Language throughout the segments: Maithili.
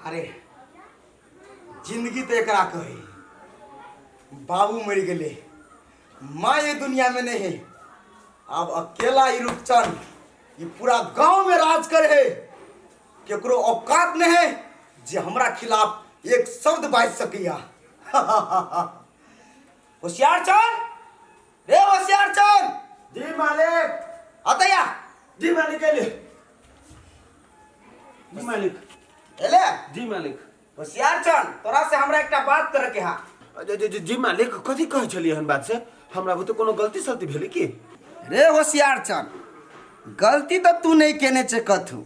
अरे जिंदगी तो एकरा कही, बाबू मर गए, माँ ये दुनिया में नहीं है, अब अकेला ही रूपचंद ये पूरा गांव में राज करे, केकरो औकात नहीं है जे हमरा खिलाफ एक शब्द बाज सकिया। होशियार चंद रे, होशियार चंद। जी मालिक। अतया। जी मालिक एले। जी मालिक एले। जी मालिक। होशियार चंद तोरा से हमरा एकटा बात करे के हा। जी जी जी मालिक, कथी कहै छलियै हन बात से? हमरा बुते कोनो गलती सलती भेलै की? रे होशियार चंद, गलती तो तू नहीं केने छे कथू,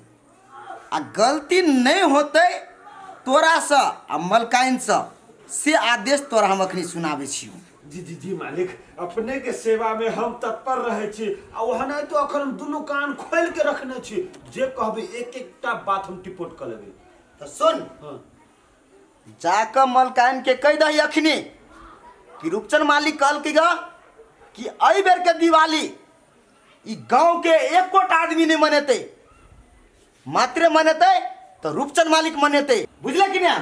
आ गलती नहीं होते तोरा से आ मलकाइन से आदेश तोरा हम अखनी सुनाबै छियौ। जी जी जी मालिक, अपने के सेवा में हम तत्पर रहे छी, आ ओहना तो अखन हम दुनू कान खोल के रखने छी, जे कहबे एक एकटा बात हम टिपोट क लेबै। तो सुन, हां, जाके मलकाइन के कह दही अखनी कि रूपचंद मालिक कहलकै गा कि एहि बेर के दिवाली ई गांव के एकोटा आदमी नहीं मनेतै, मात्रे मनेतै तो रूपचंद मालिक मनेतै, बुझले कि ना?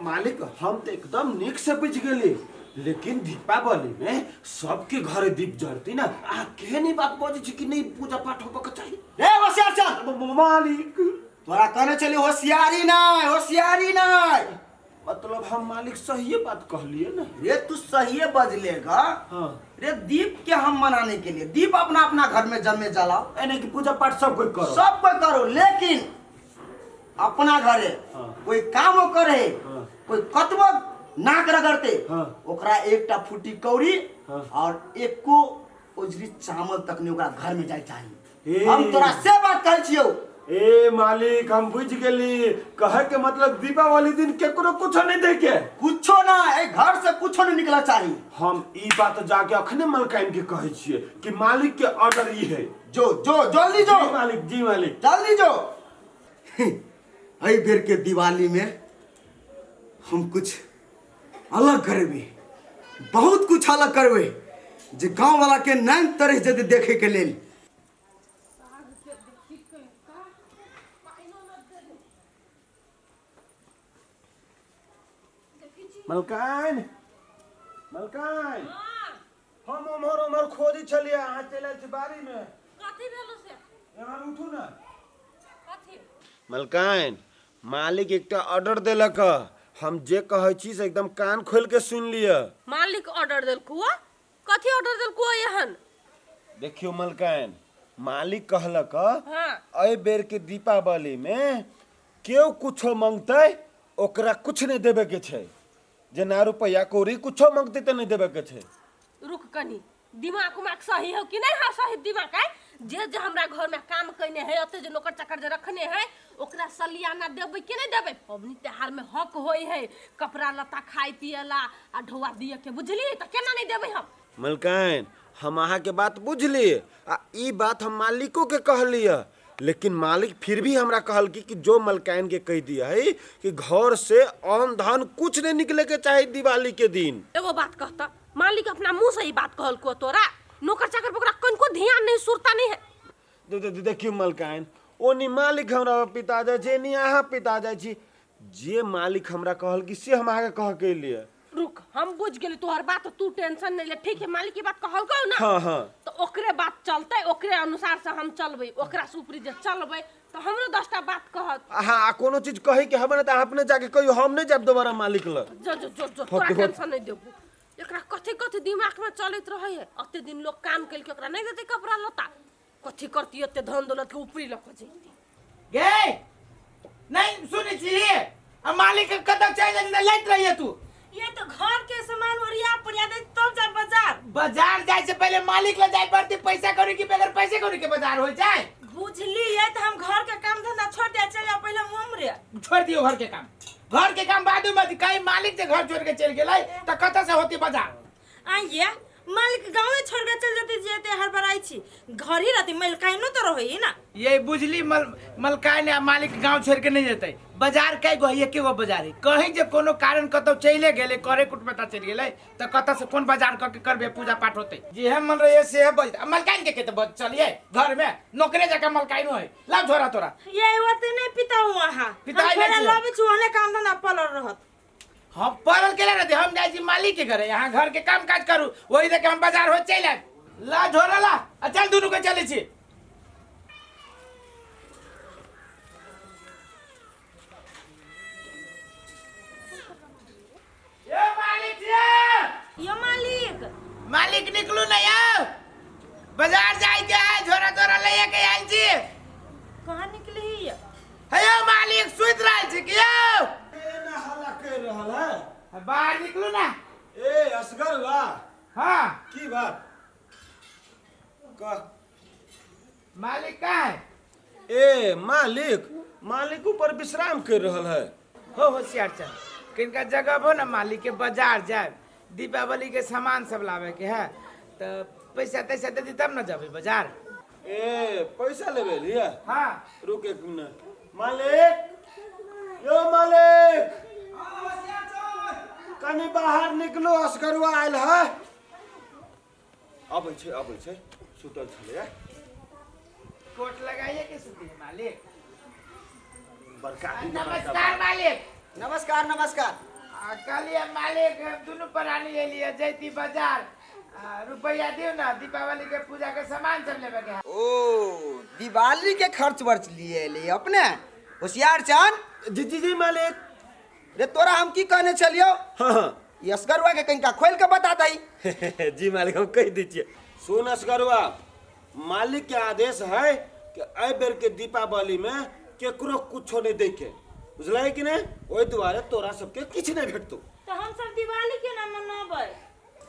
मालिक हम तो एकदम नीक से बुझ गेली, लेकिन दीपावली में सबके घरे दीप जरती ना, आ के नहीं बात बजै छी कि नहीं पूजा पाठ होबे के चाही। रे होशियार चंद। मालिक तोरा कहने चली होशियारी नहीं, होशियारी नहीं, मतलब हम मालिक सही बात कहलिए ना। रे तू सही बजलेगा। हाँ। रे दीप के हम मनाने के लिए दीप अपना अपना घर में जमे जलाओ, यानी कि पूजा पाठ सब कोई करो, सब कोई करो, लेकिन अपना घरे हाँ। कोई काम करे, हाँ। कोई कतबो नाक रगड़ते, हाँ। ओकरा एकटा फूटी कौड़ी हाँ। और एको उजरी चावल तक नहीं ओकरा घर में जाए चाहिए। ए। हम तोरा से बात कहै छियौ। ए मालिक हम बुझ गेली, कहे के मतलब दीपावली दिन केकरो कुछो नहीं दे के, कुछो ना, ए घर से कुछो नहीं निकला चाहिए। हम ई बात जाके अखने मलकाइन के कहै छियै कि मालिक के ऑर्डर ई है। जो जो जल्दी जो। जी मालिक, जी मालिक, जल्दी जो। एहि बेर के दिवाली में हम कुछ अलग करबे, बहुत कुछ अलग करबे, जे गांव वाला के नैन तरह जदि देखे के लेल। मलकाइन, मलकाइन, हम ओम्हर ओम्हर खोजै छलियै, अहाँ चलि आयल छी बाड़ी में। कथी भेलो से? यहाँ उठू ना। कथी? मलकाइन, मालिक एकटा ऑर्डर देलक, हम जे कहै छी से एकदम कान खोल के सुन लिअ। मालिक ऑर्डर देलकौ? कथी ऑर्डर देलकौ एहन? देखियो मलकाइन, मालिक कहलक हाँ। एहि बेर के दीपावली में केओ कुछो मंगतै ओकरा कुछ नहीं देवे के छै, जेना रुपया कौड़ी कुछो मंगतै तऽ नहीं देवे के छै। रुक कनी, दिमाग उमाग सही हो कि नहीं? हाँ सही दिमाग है। जे जे हमरा घर में काम कने है, ओते जे नौकर चाकर जे रखने है, ओकरा सलियाना देबै कि नहीं देबै? पबनी त्योहार में हक होय है कपड़ा लत्ता खाय पियला आ ढोआ दिए के, बुझली? तऽ केना नहीं देबै हम? मलकाइन हम अहाँ के बात बुझली, आ ई बात हम मालिको के कहलियै, लेकिन मालिक फिर भी हमरा कहलकी कि जो मलकाइन के कह दिया है कि घर से अन्न धन कुछ नहीं निकले के चाही दिवाली के दिन। एगो बात कहता, मालिक अपना मुंह से ही बात कहलको तोरा, नौकर चाकर पर ओकरा कनको ध्यान नहीं, सुरता नहीं है। देखियो मलकाइन, ओनी मालिक हमरा पिता जाइ छै, एनी अहाँ पिता जाइ छी, जे मालिक हमरा कहलकी से हम अहाँके कह के एलियै। रुक, हम बुझ गेली तोहर बात, तू टेंशन नहीं ले, ठीक है? मालिक की बात कहलको ना? हाँ हाँ। तो ओकरे बात चलते, ओकरे अनुसार से हम चलबै, ओकरा से ऊपरी जे चलबै तो हमरो 10टा बात कहत। हाँ, कोनो चीज कहे के हबे ना त अपने जाके कहियो, हम नहीं जाब दोबारा मालिक लग। जो जो जो जो तोरा टेंशन नहीं देबो। एकरा कथी कथी दिमाग में चलैत रहे है, अते दिन लोग काम केलके ओकरा नहीं देते कपड़ा लत्ता, कथी करती एते धन दौलत के ऊपरी लक जैती। गे नहीं सुनै छी, आ मालिक कतौ चलि जाइ लैत रहिए तू। ये तो घर के सामान ओरिया पोरिया दे तब जा बाजार। बाजार जाए से पहले मालिक ले जाए पड़ती, पैसा कौड़ी के बगैर पैसे कौड़ी के बाजार हो जाए। बुझली ये तो हम घर के काम धंधा छोड़ दिया, चल जा पहले मुंह रे। छोड़ दियो घर के काम, घर के काम बाद में, कहीं मालिक जे घर छोड़ के चल गेलै त कतऽ से होती बाजार? आइए मालिक गांवे छोड़ के चल जाती, जेते हड़बड़ाई छी, घर ही रहती, मलकाइनो तो रहई ना। ये बुझली मलकाइन आ मालिक गांव छोड़ के नहीं जेतै। बाजार कै गो है? एके गो बाजार है। कहीं जे कोनो कारण कतौ चले गेलै, करे कुटमता चलि गेलै त कतऽ से कोन बाजार क के करबे पूजा पाठ होतै? जे मन रहे से बज। मलकाइन के के त चलिए घर में नौकरे जका मलकाइनो है, लाव झोरा तोरा। ये ओते नहीं पिता रहू अहाँ पिताई नहीं छी। लबे छु ओने काम धंधा पलर रहत। हम पड़ल के रहते, हम जाइ छी मालिक के घरे, यहाँ घर के काम काज करू, वही देख हम बाजार हो चलि आयब। ला झोरा ला आ चल दुनू के चलै छी। ये मालिक जी, यो मालिक, मालिक निकलू ना यौ, बाजार जाय के है, झोरा तोरा लैये के आयल छी। कहाँ निकली ही? हे यौ मालिक सुति रहल छी कि यौ? एना हल्ला कर रहल है, बाहर निकलू ना। ए असगर बा। हाँ की बात कह मालिक कहाँ है? ए मालिक, मालिक ऊपर विश्राम कर रहल है। हो होशियार चल, किनका जगह हो ना मालिक के बाजार जाए, दीपावली के सामान सब लावे के है, तो पैसा तैसा दे दी तब ना जाबे बाजार। ए पैसा लेबे लिया? हाँ रुक एक मिनट। मालिक, यो मालिक, कनी बाहर निकलो, असगरुआ आयल है। अबै छै अबै छै, सुतल छलै। कोट लगाइए के सुती है मालिक? बड़का। नमस्कार मालिक। नमस्कार नमस्कार। कहलिए मालिक दुनू प्राणी एलिए जैती बाजार, रुपया दियो ना, दीपावली के पूजा के सामान सब लेवे के है। ओ दिवाली के खर्च वर्च लिए ले अपने होशियार चान। जी जी जी मालिक। रे तोरा हम की कहने चलियो? हाँ असगरुआ के कहीं का खोल के बता दई। जी मालिक हम कह दीजिए। सुन असगरुआ, मालिक के आदेश है कि एहि बेर के दीपावली में केकरो कुछो नहीं दे के, बुझलै कि नहीं? ओहि दुआरे तोरा सबके किछु नहीं भेटतो। तो हम सब दिवाली केना मनाबै?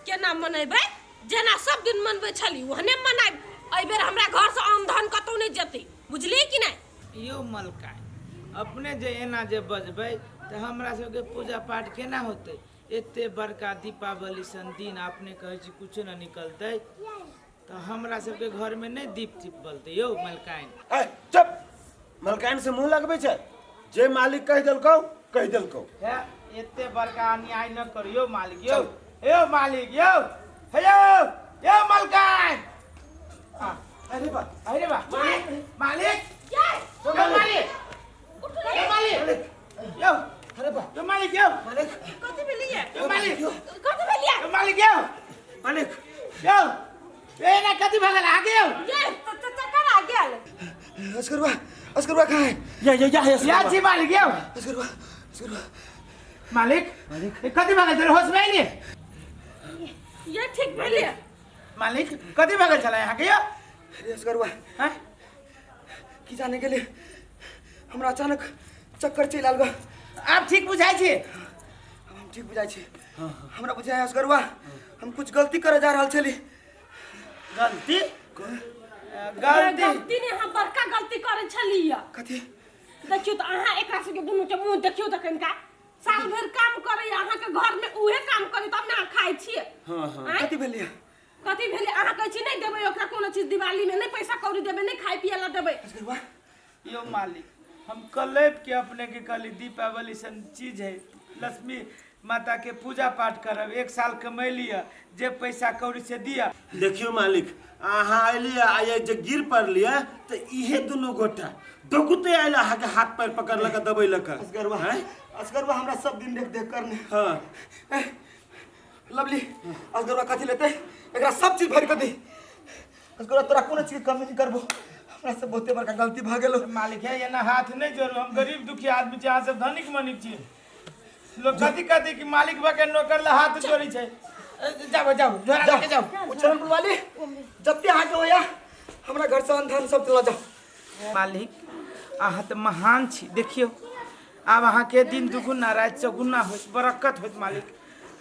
केना मनेबै? जेना सब दिन मनबै छली ओहने मनायब। एहि बेर हमरा घर से अन्न धन कतौ नहीं जेतै, बुझलियै कि नहीं? यो मलकाय अपने जे एना जे बजबै तऽ हमरा सबके पूजा पाठ केना होतै? एते बड़का दीपावली सन दिन अपने कहै छी कुछो न निकलतै, तऽ हमरा सबके घर में नहीं दीप तीप बलतै यौ मलकाइन। ए चुप, मलकाइन से मुंह लगबै छै? जे मालिक कहि देलकौ कहि देलकौ। हे एते बड़का अन्याय न करियौ मालिक यौ। यौ मालिक यौ, हे यौ, यौ मलकाइन। अरे बा, अरे बा मालिक, मालिक यौ, मालिक यौ, मालिक यौ, अरे बा यौ मालिक यौ, मालिक कथि भेलियै? यौ मालिक कथि भेलियै? यौ मालिक यौ, मालिक यौ, ए ना कथि भऽ गेल आगे यौ? ये चक्कर आ गेल। असगरुआ, असगरुआ कहाँ है? या या या या जी मालिक यौ। असगरुआ, असगरुआ मालिक, मालिक कथि भऽ गेल छलै? होश में एलियै? ये ठीक भेलियै मालिक? कथि भऽ गेल छलै अहाँके यौ? अरे असगरुआ, हैं की जाने गेलै, हमरा अचानक चक्कर चलि आयल। आब ठीक बुझाइ छी? हम ठीक बुझाइ छी। हमरा बुझाइ असगरुआ हम कुछ गलती करे जा रहल छली। गलती? गलती गलती नहीं, हम बड़का गलती करे छलियै। कथी? देखियौ तऽ अहाँ एकरा सबके दुनू के मुँह देखियौ तऽ कनिका साल भरि काम करे अहाँ के घर में उहे काम करे तब ना खाइ छियै। हां हां कथी भेलियै? कथी भेलै? अहाँ कहै छी नहीं देबै ओकरा कोनो चीज दिवाली में, नहीं पैसा कौड़ी देबै, नहीं खाइ पिए ला देबै। असगरुआ यौ मालिक हम कलेब के अपने के कहली दीपावली सन चीज है, लक्ष्मी माता के पूजा पाठ करब, एक साल कमैलिए जे पैसा कौड़ी से दिया। देखियो मालिक अहाँ अयलियै आ जे गिर पड़लियै तऽ इहे दुनू गोटा दगुते आयल अहाँके हाथ पैर पकड़लक दबैलक। असगरुआ, असगरुआ हमरा सब दिन देख देख करने। हाँ लवली, असगरुआ कथी लेतै? एकरा सब चीज भरि कऽ दी। असगरुआ तोरा कोनो चीज के कमी नहीं करबो, हमरा से बहुते बड़का गलती भऽ गेलो। मालिक है एना हाथ नहीं जोड़ू, हम गरीब दुखी आदमी छी, अहाँ सब धनिक मनिक छी। लोग कथी कहते कि मालिक बा के नौकर ला हाथ जोड़ी छै। जाओ जाओ झोरा लेके जाओ। उचरण वाली जते अहाँके होया हमरा घर से अन्न धन सब चला जाओ। मालिक अहाँ तऽ महान छी, देखियौ आब अहाँके दिन दुगुना राति चौगुना होइत, बरकत होइत मालिक।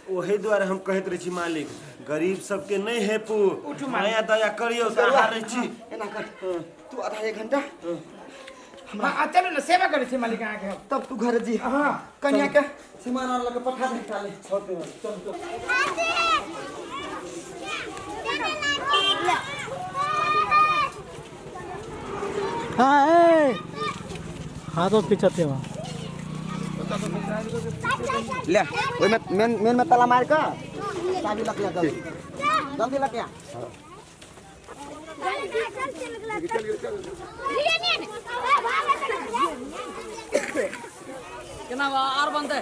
ओहि दुआरे हम कहैत रहै छी मालिक गरीब सबके नहीं हेपू, उठू माया दया करियौ तऽ अहाँ रहै छी। एना कर तू आधा एक घंटा हाँ चलू ना सेवा करै छी मालिक अहाँके हम। तब तू घर जी। हाँ कन्या के सामान आर लके पठा दे काले। चल चल। हाँ ए हाथों पीछे वहाँ ले ओइ में मेन मेन में ताला मार के चाबी लग ले, जल्दी जल्दी लग गया। केना आर बनतै?